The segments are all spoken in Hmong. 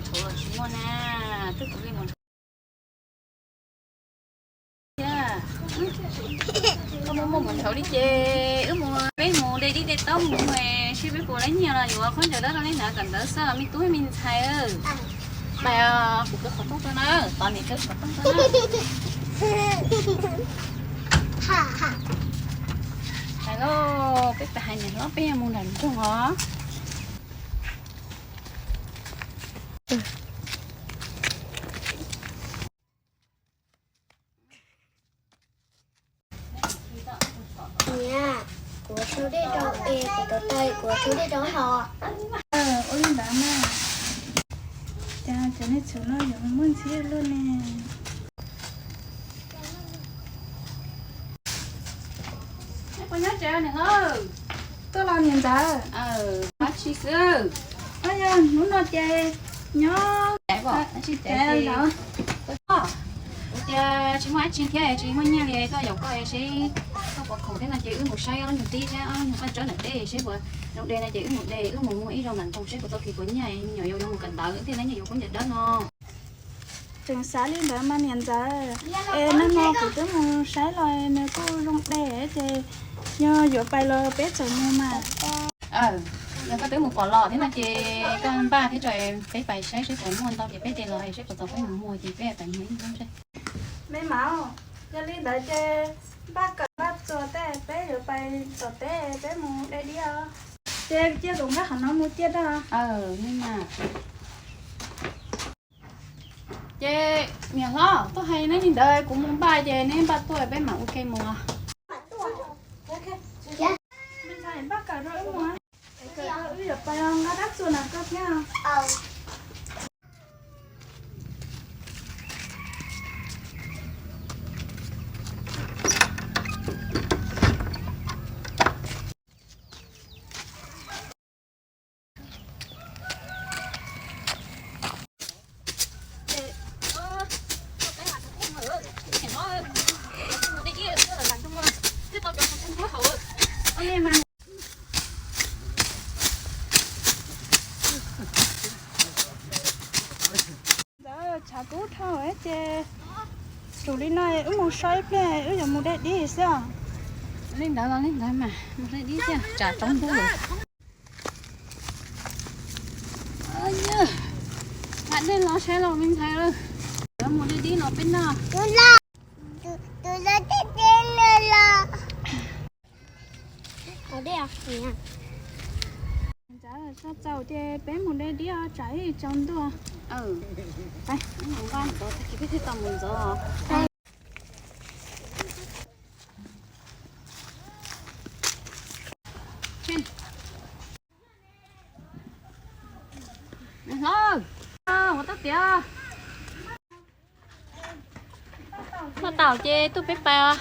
Tsis muaj na, twb kuv li mus thiab. Koj muaj muaj mus nthauv li ces wb mus, peb mus de dib de taub mus seb peb puas laib nyiaj los yuav khaub ncaws dawb rau li ntawd kom ntawd xwb me tub me ntxhais. Pais, kuv kaw qhov rooj rau na, tos niam kaw qhov rooj rau na. Hais lauj, peb pais hais niam hlob peb yuav mus nram nroog os. Niam, kuv sau dej rau es kuv tau taw, kuv sau dej rau hos. Ua li ntawd mas, cas cov nej txhua no yuav muaj ntxhiab luaj ne. Puas nyob tsev niam hlob? Tuaj los niam ntxawm. Dab tsi xwb? Yog hnub no ces nyob tsis tau. Ua cas tsis muaj dab tsi thiab tsis muaj nyiaj li, koj yaum koj seb koj puas khoom thiab no ces wb mus saib ob lub nyuag teb, saib ob lub nyuag qoj tsawb ntawm teb seb puas zoo de no ces wb mus de, wb mus muag ib zaug nram nroog seb puas tau khiav puas nyiaj, me nyuam yaus yuav mus kawm ntawv thiaj laib nyiaj yuav khaub ncaws dawb no. Tseem xav li ntawd mas niam ntxawm, es nag hmo kuv twb mus saib los nws kuj zoo de ces yog yuav pais los peb txawm mus mas. Yog koj twb mus pom los thiab no ces koj npaj thiab tso peb pais saib seb puas muaj ntau ces peb de los, seb puas tau peb mus muag ces peb pais muag ib zaug. Me mam, yog li ntawd ces npaj kawm npaj txuas tej peb yuav pais tom teb peb mus de dib os. Ces cia kuv npaj qhov no mus tiag dab. Ces niam hlob tuaj hais neb li ntawd kuv mus npaj ces neb npaj tuaj peb mam ua ke mus. Npaj kawm rau wb mus, wb yuav pais nqa dab txuas na koj thiab. Ntxawm, tshav kub dhau ces tsum li no wb mus so ib pliag wb yuav mus de dib xwb os. Li ntawd los li ntawd mas mus de dib thiaj tsam tsaus ntuj lawm. Mam dej los saib los me ntxhais, yuav mus de dib los peb noj. Ntxawm, so txaus ces peb mus de dib tsam ib tsaus ntuj. Peb thiaj tau mus ntxov. Hlob, ua tab tias noj tau ces tuaj peb pais os.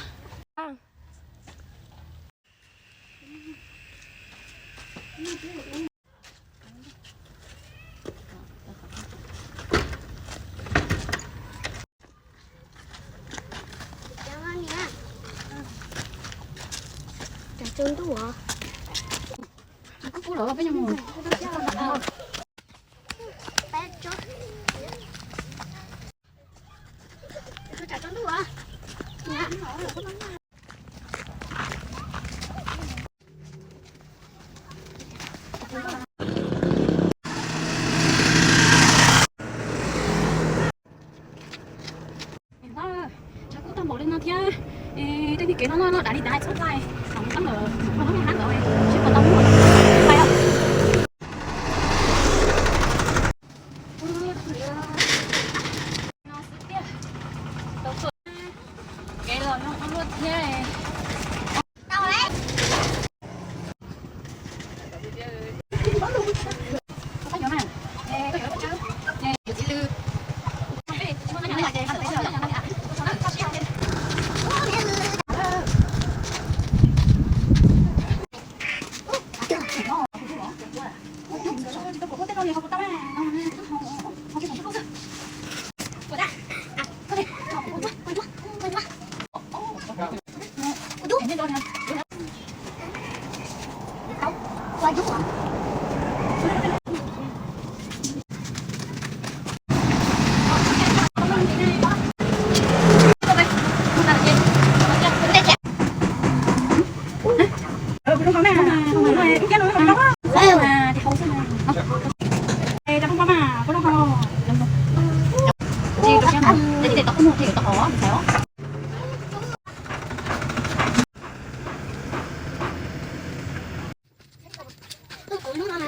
Cas tsaus ntuj os. Kub kub lawm peb yuav mus. Tshav kub tag npaum li no thiab, tej niag kev no loj loj dav li dav txhob txaij, kom mus tab lawm, mus hab ntawd seb puas tau mus. Kev los no luaj thiab. Muab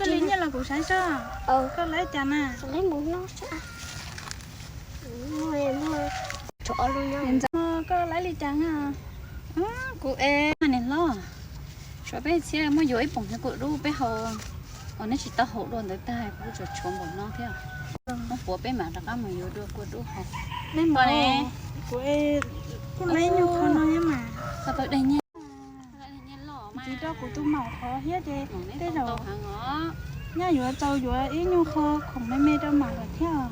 koj li nyiaj los kuv saib soj. Koj laib cas na? Koj laib li cas na? Kuv es niam hlob, tshuav peb txhiab muab yuav ib poom hnyuv kua dub peb haus, uas neb tsis tau haus dua ntawd tag kuv tshuav tshuav npaum no thiab. Muab puav peb mam rov qab mus yuav dua kua dub haus. Kuv kuj laib nyuag qho no thiab mas. Koj tau daig nyiaj. Txiv rau kuv tus maum qhov thiab ces tej zaum nyaj yuav tau yuav ib nyuag qho khoom me me rau maum lawm thiab.